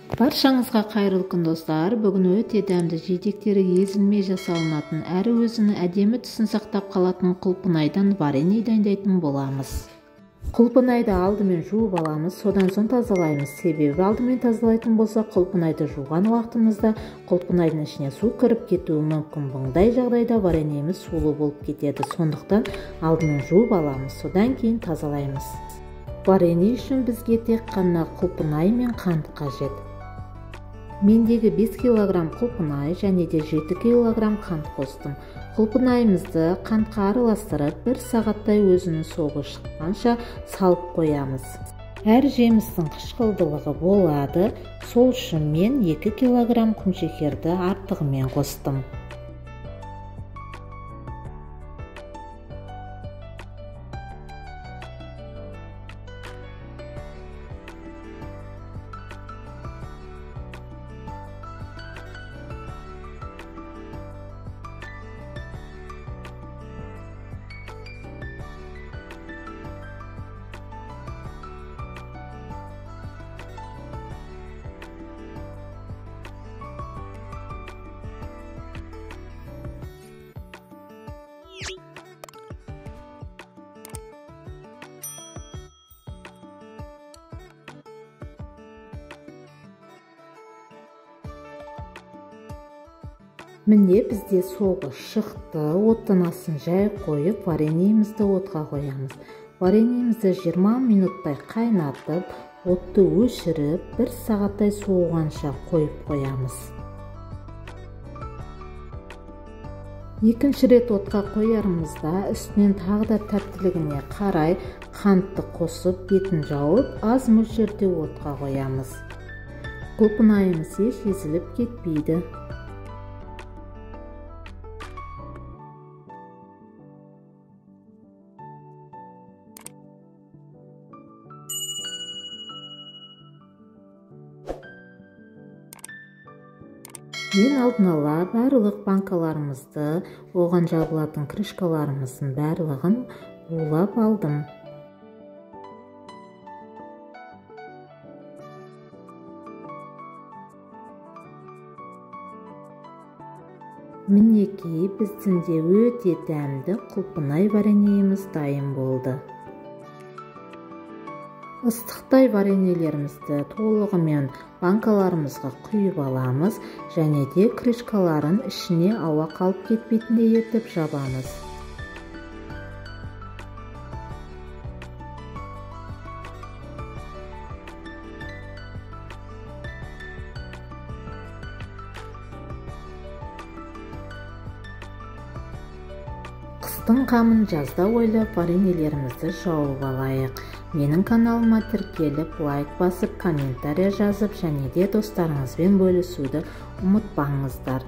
Баршаңызға қайырлы күн достар. Бүгін өте дәмді жидектері езілмей жасалынатын, әрі өзінің әдемі түсін сақтап қалатын құлпынайдан варенье дайындайтын боламыз. Құлпынайды алдымен жуып аламыз, содан соң тазалаймыз. Себебі алдымен тазалайтын болсақ, құлпынайды жуған уақытымызда құлпынайдың ішіне су кіріп кетуі мүмкін. Бұндай жағдайда вареньеміз сулы болып кетеді. Сондықтан алдымен жуып аламыз, содан кейін тазалаймыз. Варенье үшін бізге тек қана құлпынай мен қант қажет. Мендегі 5 килограмм құлпынай және де 7 килограмм қант қостым. Құлпынайымызды қантқа араластырып, 1 сағаттай өзінің соғы шыққанша салып қоямыз. Әр жемістің қышқылдылығы болады, сол үшін мен 2 килограмм құмшекерді артығымен қостым. Міне бізде соғы шықты. Оттың астын жай қойып, вареньемізді отқа қоямыз. Вареньемізді 20 минуттай қайнатып, отты өшіріп, 1 сағаттай суығанша қойып қоямыз. Екінші рет отқа қоярымызда үстінен тағы да тәттілігіне қарай қантты қосып, бетін жауып, аз мөлшерде отқа қоямыз. Құлпынайымыз еш езіліп кетпейді. Мен алдын ала барлық банкаларымызды, оған жабылатын крышкаларымыздың барлығын булап алдым. Мінекей, біздің де өте дәмді құлпынай вареньеміз дайын болды. Ыстықтай вареньелерімізді толығымен банкаларымызға құйып аламыз және де крышкаларын ішіне ауа қалып кетпейтіндей етіп жабамыз. Қыстың қамын жазда ойлап вареньелерімізді жауып алайық. Менің каналыма тіркеліп, лайк басып, комментария жазып және де достарыңызбен бөлісуді ұмытпаңыздар.